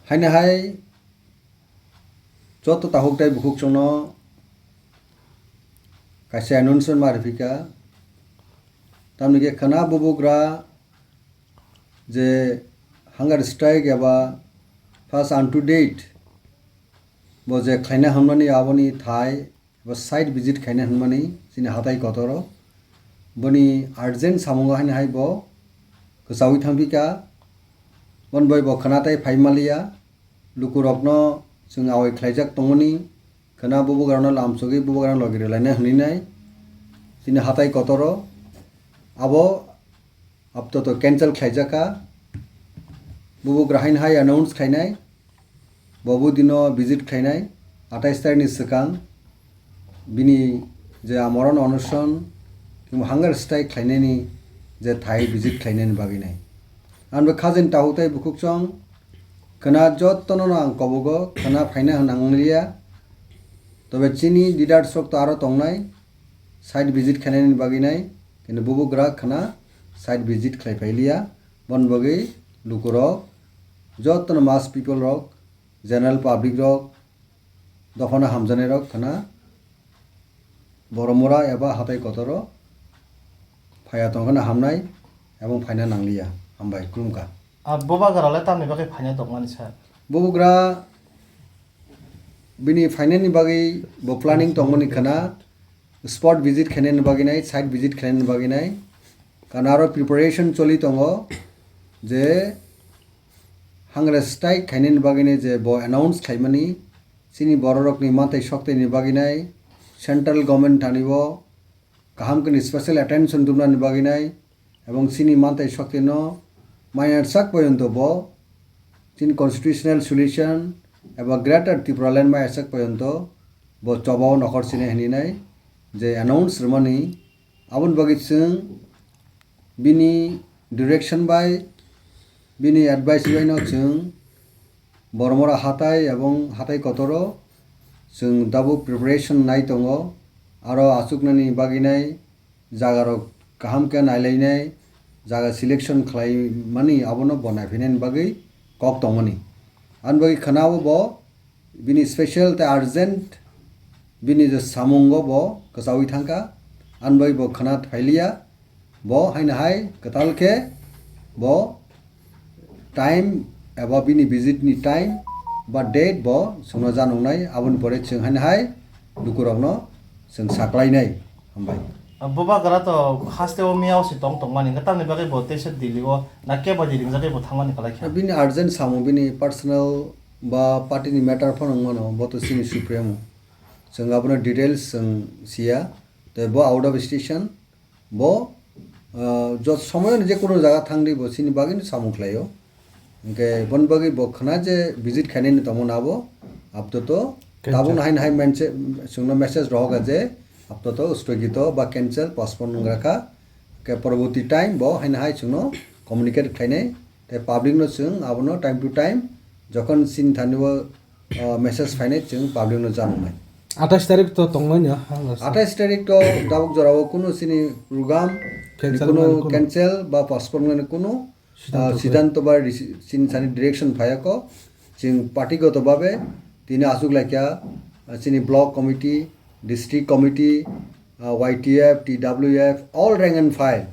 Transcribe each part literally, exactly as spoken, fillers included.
Haino hai joto takhuk tei bukhuk chwngno kaisa announcement ma rwphika. Tamni khe khwna bubugra je hunger strike eba fast unto death bo je khlaina hwnmani aboni thai eba site visit khaina hwnmani chini hatai kotoro. Boni urgent samungo haino hai bo kwchaui thangphika. Bon bai bo khwna tei phai maliya. Lukurokno chwng awai khlaijak tongmani, khwna bubugrano lamsogwi bubugrano logi rwlaina hwnwi nai. Chini hatai kotoro abo aptoto cancel khlaijak kha. Bubugra haino hai announce khainai, bo budino visit khainai, atais tarikni swkang bini je amoron onoson, hunger strike khlainani je thai visit khlainani bagwi nai. Ang bo khajani takhuk tei bukhuk chwng khwna jotono no ang kobogo, khwna phaina hwn ang liya. Tobe chini leaders rok to aro tongnai, site visit khainani bagwi nai, kintu bubugra khwna site visit khlai phai liya. Bon bagwi lukurok, jotono mass people rok, general public rok, dophano hamjaknai rok khwna Boromura eba hatai kotoro phaiya tongkhana hamnai ebong phaina nangliya. Hambai, khulumkha. A bubagra le tamni bagwi phaina tongmani sir? Bubugra bini phainani bagwi bo planning tongmani khwna, spot visit khainani bagwi nai, site visit khainani bagwi nai. Kana aro preparation choli tongo je hunger strike khainani bagwi nai je bo announce khaimani, chini bororokni manthai sokteni bagwi nai, central government thani bo kaham khe ni special attention dumnani bagwi nai, ebong chini manthai soktino maya sak poyonto bo chini constitutional solution eba Greater Tipraland maya sak poyonto bo chobao nokhor sini hini nai je announce rwmani. Aboni bagwi chwng bini direction bai, bini advice bai no chwng Boromura hatai ebong hatai kotoro chwng tabuk preparation nai tongo. Aro achuknani bagwi nai jaga rok kaham khe nailainai, jaga selection khlaimani abono bo naiphainani bagwi kok tongmani. Ani bagwi khwnao bo bini special tei urgent bini je samungo bo kwchaui thangkha, ani bagwi bo khwna phailiya. Bo haino hai kwtal khe bo time eba bini visit ni time ba date bo chwngno janoknai, aboni pore chwng haino hai lukurokno chwng saklainai. Hambai. Bubagra to haste o miyao se tong tongmani, hwnkhe tamni bagwi bo teisa Delhi o na kebo di ringjagwi bo thangmani kwlai kha? Bini urgent samung, bini personal ba party ni matter phano wngmano, bo to chini supremo. Chwng abono details chwng siya. Tei bo out of station, bo, ah, jot somoyoni je kono jaga thangdi bo chini bagwino samung khlaio. Hwnkhe boni bagwi bo khwna je visit khainani tongmani abo, aptoto Cancel. Tabukno haino hai mense-, chwngno message rohoka je aptoto sthogito ba cancel, postpone wngrakha. Hwnkhe poroboti time bo haino hai chwngno communicate khainai. Tei public no chwng abono time to time jokhon chini thani o, o, message phainai chwng public no janoknai. Atais tarik to tongmani ya, ha, last. Atais tarik to tabuk jorao kunu chini program, Cancel kunu mani kunu. Cancel ba postpone mani kunu, Siddhanto ah, siddhanto ba risi-, chini thani direction phayako. Chwng party goto babe tini aswk laikha, ah, chini block committee, district committee, ah, Y T F, T W F, all rank and file.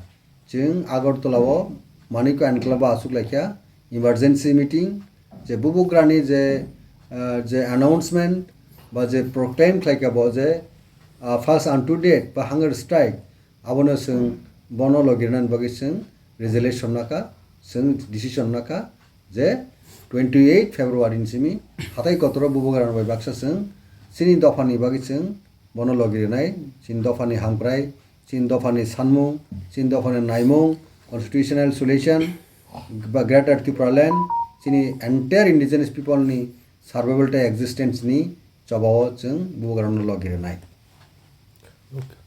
Chwng Agartala o Manikya Enclave o aswk laikha emergency meeting, je bubugrani je, ah, je announcement ba je proclaim khlaikha bo je, ah, fast unto death ba hunger strike, abono chwng bono logi rwnani bagwi chwng resolution nakha, chwng decision nakha je twenty eight February ni simi hatai kotoro bubugrani bai baksa chwng chini dophani bagwi chwng bono logi rwnai, chini dophani hamkrai, chini dophani sanmung, chini dophani naimung, constitutional solution, ba Greater Tipraland, chini entire indigenous people ni survival tei existence ni chobao chwng bubagrano logi rwnai. Okay.